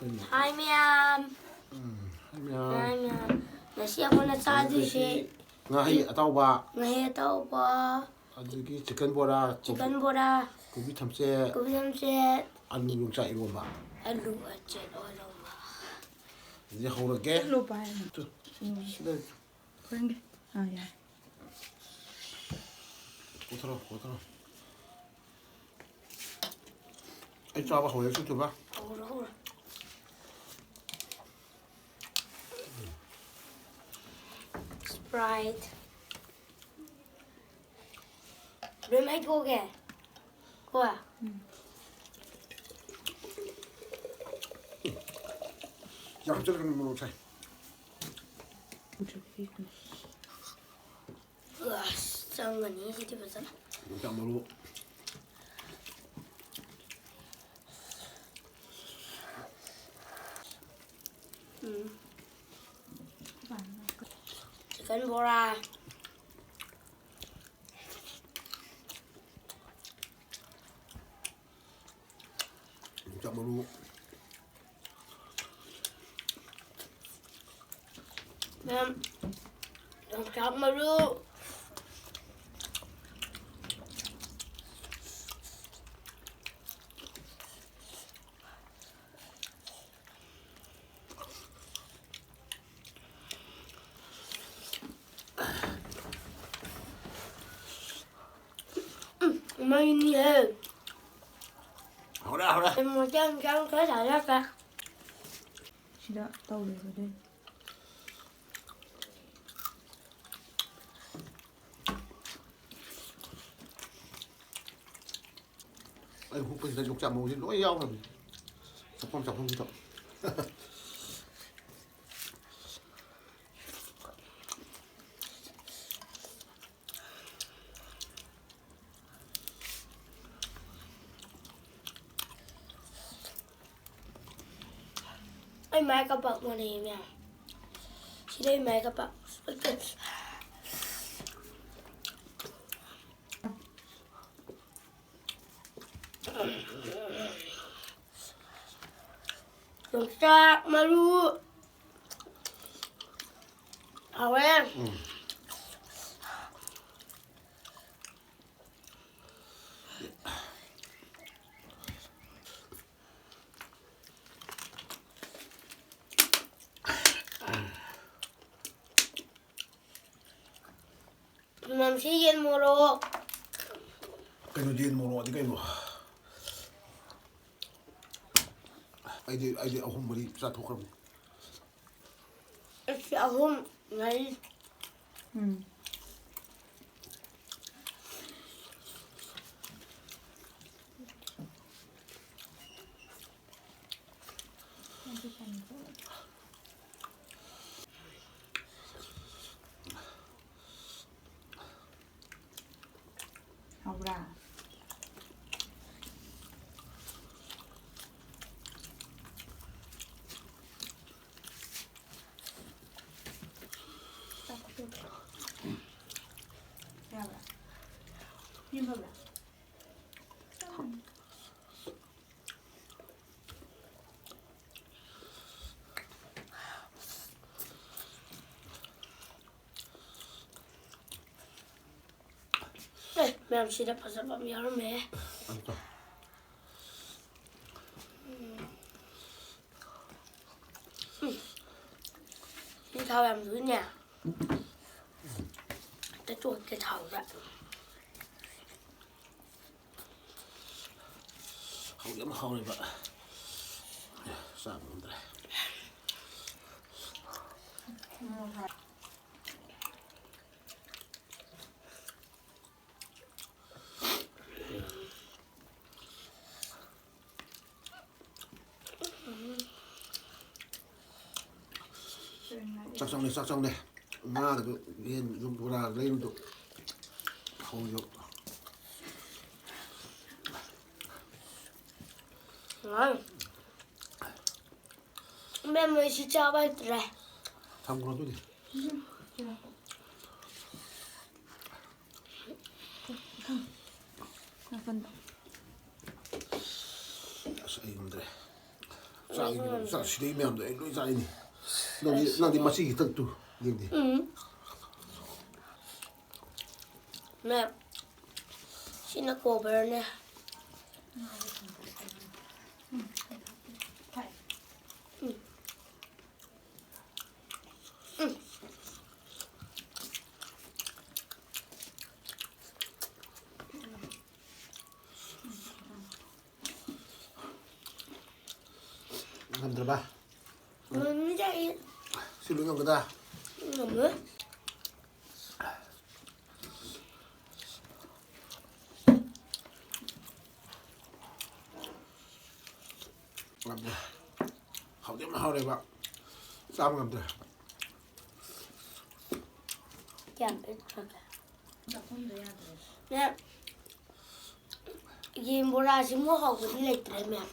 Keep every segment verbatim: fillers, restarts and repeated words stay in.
ꯀꯩꯅꯣ? ꯍꯥꯏ ꯃꯌꯥꯝ꯫ ꯎꯝ, ꯍꯥꯏ ꯃꯌꯥꯝ꯫ ꯍꯥꯏ ꯃꯌꯥꯝ꯫ ꯉꯁꯤ ꯑꯩꯈꯣꯏꯅ ꯆꯥꯗꯣꯏꯁꯦ ꯉꯁꯤ ꯉꯥꯍꯩ ꯑꯇꯥꯎꯕ꯫ ꯉꯥꯍꯩ ꯑꯇꯥꯎꯕ꯫ ꯑꯗꯒꯤ chicken ꯕꯣꯔꯥ, ꯀꯣꯕꯤ, chicken ꯕꯣꯔꯥ꯫ ꯀꯣꯕꯤ ꯊꯝꯆꯦꯠ꯫ ꯀꯣꯕꯤ ꯊꯝꯆꯦꯠ꯫ ꯑꯂꯨ ꯌꯣꯡꯆꯥꯛ ꯏꯔꯣꯝꯕ꯫ ꯑꯂꯨ ꯌꯣꯡꯆꯥꯛ ꯏꯔꯣꯝꯕ꯫ ꯑꯗꯨꯗꯤ ꯍꯧꯔꯒꯦ꯫ ꯆꯠꯂꯣ ꯚꯥꯏ꯫ ꯇꯨ, ꯎꯝ꯫ ꯁꯤꯗ꯫ ꯈꯣꯏꯔꯝꯒꯦ꯫ ꯑꯥ, ꯌꯥꯔꯦ꯫ ꯀꯣꯊꯔꯣ, ꯀꯣꯊꯔꯣ꯫ ꯑꯩ ꯆꯥꯕ ꯍꯧꯔꯦ, ꯁꯤ ꯊꯨꯕ꯫ ꯍꯧꯔꯣ, ꯍꯧꯔꯣ꯫ Sprite꯫ ꯂꯣꯏ ꯃꯩ ꯊꯣꯛꯑꯒꯦ꯫ ꯀꯣ꯫ ꯎꯝ꯫ ꯌꯥꯝ ꯍꯥꯞꯆꯤꯜꯂꯛꯀꯅꯨ, ꯃꯣꯔꯣꯛ ꯁꯥꯏ꯫ ꯑꯁ, ꯆꯪꯒꯅꯤ ꯁꯤꯗꯤ ꯐꯖꯅ꯫ ꯌꯣꯡꯆꯥꯛ ꯃꯔꯨ꯫ ꯎꯝ꯫ Chicken ꯕꯣꯔꯥ꯫ ꯌꯣꯡꯆꯥꯛ ꯃꯔꯨ꯫ ꯃꯌꯥꯝ, ꯌꯣꯡꯆꯥꯛ ꯃꯔꯨ꯫ ꯎꯝ, ꯃꯩꯅꯤꯍꯦ꯫ ꯍꯧꯔꯦ, ꯍꯧꯔꯦ꯫ ꯃꯇꯦꯡ ꯃꯇꯦꯡ ꯈꯔ ꯁꯥꯖꯔꯛꯀꯦ꯫ ꯁꯤꯗ ꯇꯧꯔꯦꯕ ꯑꯗꯨꯏꯅꯦ꯫ ꯑꯩ ꯍꯨꯞꯄꯁꯤꯗ ꯌꯣꯡꯆꯥꯛ ꯃꯔꯨꯁꯤ ꯂꯣꯏ ꯌꯥꯎꯈ꯭ꯔꯕꯅꯤ꯫ ꯆꯥꯛꯈꯨꯝ, ꯆꯥꯛꯈꯨꯝꯁꯤꯗ꯫ ꯑꯩ ꯃꯥꯏ ꯀꯥꯄꯛ ꯃꯥꯟꯅꯩ ꯃꯌꯥꯝ꯫ ꯁꯤꯗ ꯑꯩ ꯃꯥꯏ ꯀꯥꯄꯛ꯫ ꯌꯣꯡꯆꯥꯛ ꯃꯔꯨ ꯍꯥꯎꯋꯦ꯫ ꯎꯝ꯫ ꯃꯝꯁꯤ ꯌꯦꯟ ꯃꯣꯔꯣꯛ꯫ ꯀꯩꯅꯣ ꯌꯦꯟ ꯃꯣꯔꯣꯛꯑꯗꯤ ꯀꯩꯅꯣ? ꯑꯩꯗꯤ, ꯑꯩꯗꯤ ꯑꯍꯨꯝ ꯃꯔꯤ ꯆꯥꯊꯣꯛꯈ꯭ꯔꯕꯅꯤ꯫ ꯑꯁ, ꯑꯍꯨꯝ ꯃꯔꯤ꯫ ꯎꯝ꯫ ꯍꯥꯎꯕ꯭ꯔꯥ? ꯌꯥꯕ꯭ꯔꯥ? ꯌꯦꯡꯕ꯭ꯔꯥ? ꯑꯦ, ꯃꯌꯥꯝ, ꯁꯤꯗ ꯐꯖꯕ ꯑꯃ ꯌꯥꯎꯔꯝꯃꯦ꯫ ꯑꯝꯇ꯫ ꯎꯝ꯫ ꯎꯝ꯫ ꯁꯤ ꯊꯥꯎ ꯌꯥꯝ ꯗꯨꯏꯅꯦ꯫ ꯇꯩꯊꯣꯛꯀꯦ ꯊꯥꯎꯗ꯫ ꯍꯧꯖꯤꯛ ꯌꯥꯝ ꯍꯥꯎꯔꯤꯕ꯫ ꯆꯥꯕ ꯉꯝꯗ꯭ꯔꯦ꯫ ꯆꯥꯛ ꯆꯪꯗꯦ, ꯆꯥꯛ ꯆꯪꯗꯦ꯫ ꯉꯥꯒꯗꯨ, ꯌꯦꯟꯗꯨ, ꯕꯣꯔꯥ ꯂꯩꯔꯨꯗꯨ꯫ ꯍꯧꯖꯤꯛ꯫ ꯃꯦꯝ, ꯑꯩ ꯁꯤ ꯆꯥꯕ ꯍꯩꯇ꯭ꯔꯦ꯫ ꯊꯝꯈ꯭ꯔꯣ ꯑꯗꯨꯗꯤ꯫ ꯅꯥꯀꯟꯗ꯫ ꯑꯁ, ꯑꯩ ꯉꯝꯗ꯭ꯔꯦ꯫ ꯆꯥꯛ ꯁꯤꯗꯩ ꯃꯌꯥꯝꯗꯣ ꯑꯩ ꯂꯣꯏ ꯆꯥꯔꯤꯅꯤ꯫ ꯅꯪꯗꯤ, ꯅꯪꯗꯤ ꯃꯆꯤ ꯈꯤꯇꯪ ꯇꯨ ꯌꯦꯡꯗꯦ꯫ ꯎꯝ꯫ ꯃꯦꯝ, ꯁꯤꯅ ꯀꯣꯕꯔꯅꯦ꯫ ꯎꯝ꯫ ꯎꯝ꯫ ꯉꯝꯗ꯭ꯔꯕ? ꯉꯝꯅꯤꯗ ꯑꯩ꯫ ꯁꯤ ꯂꯣꯏ ꯉꯝꯒꯗ꯭ꯔꯥ? ꯉꯝꯃꯣꯏ꯫ ꯉꯝꯗ꯭ꯔꯦ꯫ ꯍꯥꯎꯗꯤ ꯌꯥꯝ ꯍꯥꯎꯔꯦꯕ꯫ ꯆꯥꯕ ꯉꯝꯗ꯭ꯔꯦ꯫ ꯀꯌꯥꯝ ꯄꯤꯛꯈ꯭ꯔꯒꯦ? ꯆꯥꯛꯈꯨꯝꯗꯣ ꯌꯥꯗ꯭ꯔꯦ꯫ ꯃꯦꯝ, ꯌꯦꯟ ꯕꯣꯔꯥꯁꯤꯃꯨꯛ ꯍꯥꯎꯕꯗꯤ ꯂꯩꯇ꯭ꯔꯦ, ꯃꯦꯝ꯫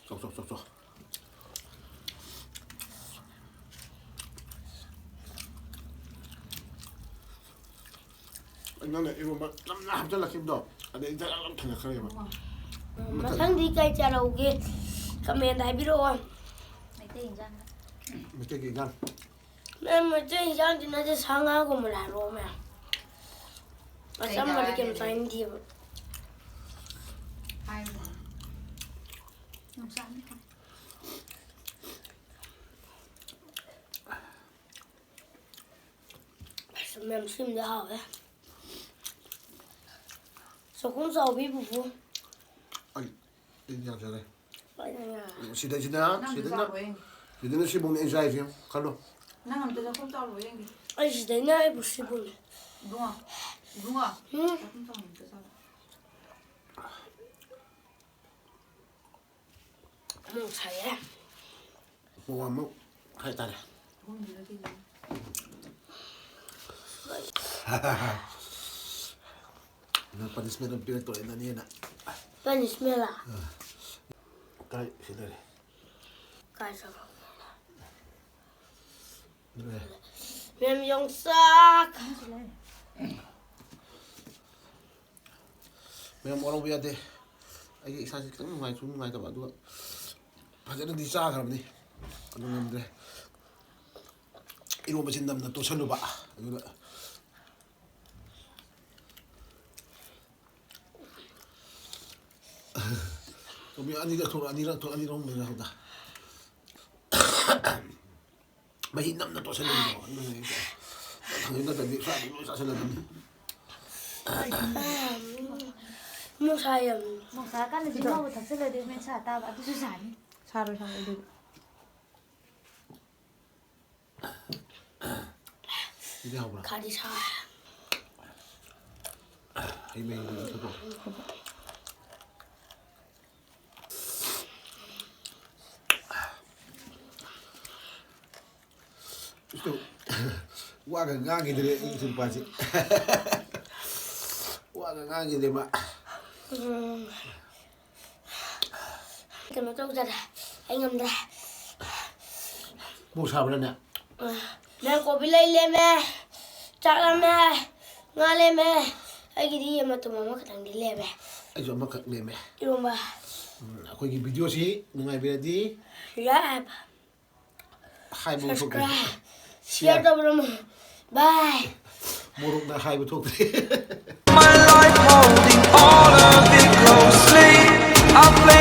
ꯆꯣ, ꯆꯣ, ꯆꯣ, ꯆꯣ꯫ ꯅꯪꯅ ꯏꯔꯣꯝꯕ ꯅꯝꯅ ꯍꯥꯞꯆꯤꯜꯂꯛꯈꯤꯕꯗꯣ, ꯑꯗꯩ ꯏꯟꯖꯥꯡ ꯌꯥꯝ ꯊꯥꯡꯒꯠꯈ꯭ꯔꯦꯕ꯫ ꯎꯝ, ꯃꯊꯪꯗꯤ ꯀꯩ ꯆꯥꯔꯛꯎꯒꯦ? ꯀꯃꯦꯟꯗ ꯍꯥꯏꯕꯤꯔꯛꯑꯣ꯫ ꯃꯩꯇꯩ ꯏꯟꯖꯥꯡ꯫ ꯃꯩꯇꯩꯒꯤ ꯏꯟꯖꯥꯡ꯫ ꯃꯦꯝ, ꯃꯩꯇꯩ ꯏꯟꯖꯥꯡꯗꯤ ꯅꯠꯇꯦ, ꯁꯥ ꯉꯥꯒꯨꯝꯕ ꯂꯥꯛꯑꯣ, ꯃꯦꯝ꯫ ꯀꯩ ꯑꯆꯝꯕꯗꯤ ꯀꯩꯝ ꯆꯥꯔꯒꯦ? ꯆꯥꯅꯤꯡꯗꯦꯕ꯫ ꯍꯥꯏꯕꯅꯦ꯫ ꯌꯣꯡꯆꯥꯛꯅꯦ꯫ ꯑꯁ, ꯃꯦꯝ, ꯁꯤꯃꯗꯤ ꯍꯥꯎꯋꯦ꯫ ꯆꯥꯛꯈꯨꯝ ꯆꯥꯎꯕꯤ ꯄꯨꯄꯨ꯫ ꯑꯩ, ꯑꯩ ꯌꯥꯖꯔꯦ꯫ ꯁꯤꯗꯩꯁꯤꯗ, ꯅꯪꯁꯨ ꯁꯤꯗꯅ, ꯆꯥꯎꯕ ꯌꯦꯡꯒꯦ꯫ ꯁꯤꯗꯅ ꯁꯤꯕꯨꯛꯅꯦ ꯑꯩ ꯆꯥꯏꯁꯦ, ꯈꯜꯂꯣ꯫ ꯅꯪ ꯑꯝꯇ ꯆꯥꯛꯈꯨꯝ ꯆꯥꯎꯕ ꯌꯦꯡꯒꯦ꯫ ꯑꯩ ꯁꯤꯗꯩꯅ ꯑꯩꯕꯨ ꯁꯤꯕꯨꯛꯅꯦ꯫ ꯏꯕꯨꯡꯉꯣ, ꯏꯕꯨꯡꯉꯣ, ꯎꯝ? ꯆꯥꯛꯈꯨꯝ ꯆꯥꯎꯕ ꯑꯝꯇ ꯆꯥꯎ꯫ ꯑꯃꯨꯛ ꯁꯥꯏꯌꯦ꯫ ꯃꯣꯔꯣꯛ ꯑꯃꯨꯛ ꯍꯥꯏꯇꯥꯔꯦ꯫ ꯅꯪ ꯄꯅꯤꯁꯃꯦꯟ ꯑꯃ ꯄꯤꯔꯛꯇꯣꯔꯦ ꯅꯅꯦꯅ꯫ ꯄꯅꯤꯁꯃꯦꯟꯂ? ꯑꯥ꯫ ꯀꯥꯏ ꯁꯤ ꯂꯩꯔꯦ꯫ ꯀꯥꯏ ꯆꯠꯈ꯭ꯔꯕ? ꯂꯩꯔꯦ꯫ ꯃꯦꯝ ꯌꯣꯡꯆꯥꯛ꯫ ꯃꯦꯝ ꯋꯥꯔꯧꯕ ꯌꯥꯗꯦ꯫ ꯑꯩꯒꯤ ꯏꯁꯥꯁꯦ ꯈꯤꯇꯪ ꯅꯨꯡꯉꯥꯏꯁꯨ ꯅꯨꯡꯉꯥꯏꯇꯕ, ꯑꯗꯨꯒ ꯐꯖꯅꯗꯤ ꯆꯥꯈ꯭ꯔꯕꯅꯤ꯫ ꯑꯗꯨ ꯉꯝꯗ꯭ꯔꯦ꯫ ꯏꯔꯣꯝꯕꯁꯤ ꯅꯝꯅ ꯇꯣꯠꯁꯜꯂꯨꯕ꯫ ꯑꯗꯨꯒ ꯆꯨꯝꯃꯤ, ꯑꯅꯤꯔꯛ ꯊꯣꯛꯂꯛ ꯑꯅꯤꯔꯛ ꯊꯣꯛꯂꯛ ꯑꯅꯤꯔꯛ ꯑꯍꯨꯝ ꯂꯩꯔ ꯍꯧꯗ꯫ ꯃꯍꯤ ꯅꯝꯅ ꯇꯣꯠꯁꯜꯂꯤꯅꯣ꯫ ꯑꯗꯨꯅ ꯑꯩꯁꯦ ꯈꯪꯗꯦ, ꯅꯠꯇ꯭ꯔꯗꯤ ꯁ꯭ꯋꯥꯏꯗ ꯂꯣꯏ ꯆꯥꯁꯜꯂꯗꯝꯅꯤ꯫ ꯃꯣꯡꯁꯥ ꯌꯥꯝ ꯃꯣꯡꯁꯥ ꯀꯥꯟꯗꯗꯤ ꯉꯧꯕ ꯊꯛꯆꯜꯂꯗꯤ ꯃꯦꯟ ꯁꯥ ꯇꯥꯕ ꯑꯗꯨꯁꯨ ꯁꯥꯅꯤ꯫ ꯁꯥꯔꯣꯏ ꯁꯥꯔꯣꯏ ꯑꯗꯨꯗꯤ꯫ ꯁꯤꯗꯤ ꯍꯥꯎꯕ꯭ꯔꯥ? ꯈꯥꯗꯤ ꯁꯥ꯫ ꯍꯩ ꯃꯍꯤꯗꯨ ꯊꯛꯇꯣꯛ꯫ ꯏꯁꯇꯨ, ꯋꯥꯒ ꯉꯥꯡꯈꯤꯗ꯭ꯔꯦ ꯑꯩꯒꯤ ꯅꯨꯄꯥꯁꯤ꯫ ꯋꯥꯒ ꯉꯥꯡꯈꯤꯗ꯭ꯔꯦ ꯃꯥ꯫ ꯎꯝ꯫ ꯀꯩꯅꯣ ꯇꯧꯖꯔꯦ꯫ ꯑꯩ ꯉꯝꯗ꯭ꯔꯦ꯫ ꯃꯣꯛ ꯁꯥꯕ꯭ꯔꯥꯅꯦ? ꯃꯦꯝ ꯀꯣꯕꯤ ꯂꯩ ꯂꯦꯝꯃꯦ꯫ ꯆꯥꯛ ꯂꯦꯝꯃꯦ꯫ ꯉꯥ ꯂꯦꯝꯃꯦ꯫ ꯑꯩꯒꯤꯗꯤ ꯌꯦꯟ ꯃꯇꯨꯝ ꯑꯃꯈꯛꯇꯪꯗꯤ ꯂꯦꯝꯃꯦ꯫ ꯑꯩꯁꯨ ꯑꯃꯈꯛ ꯂꯦꯝꯃꯦ꯫ ꯏꯔꯣꯝꯕ꯫ ꯎꯝ, ꯑꯩꯈꯣꯏꯒꯤ ꯚꯤꯗꯤꯑꯣꯁꯤ ꯅꯨꯡꯉꯥꯏꯕꯤꯔꯗꯤ ꯌꯥꯏ꯫ ꯍꯥꯏꯕ ꯊꯣꯛꯇ꯭ꯔꯦ꯫ ꯁꯕꯁꯀ꯭ꯔꯥꯏꯕ꯫ ꯁꯤꯌꯔ ꯇꯧꯕꯤꯔꯝꯃꯣ꯫ ꯕꯥꯏ꯫ ꯃꯣꯔꯣꯛꯅ ꯍꯥꯏꯕ ꯊꯣꯛꯇ꯭ꯔꯦ꯫ My life holding all of it closely. I play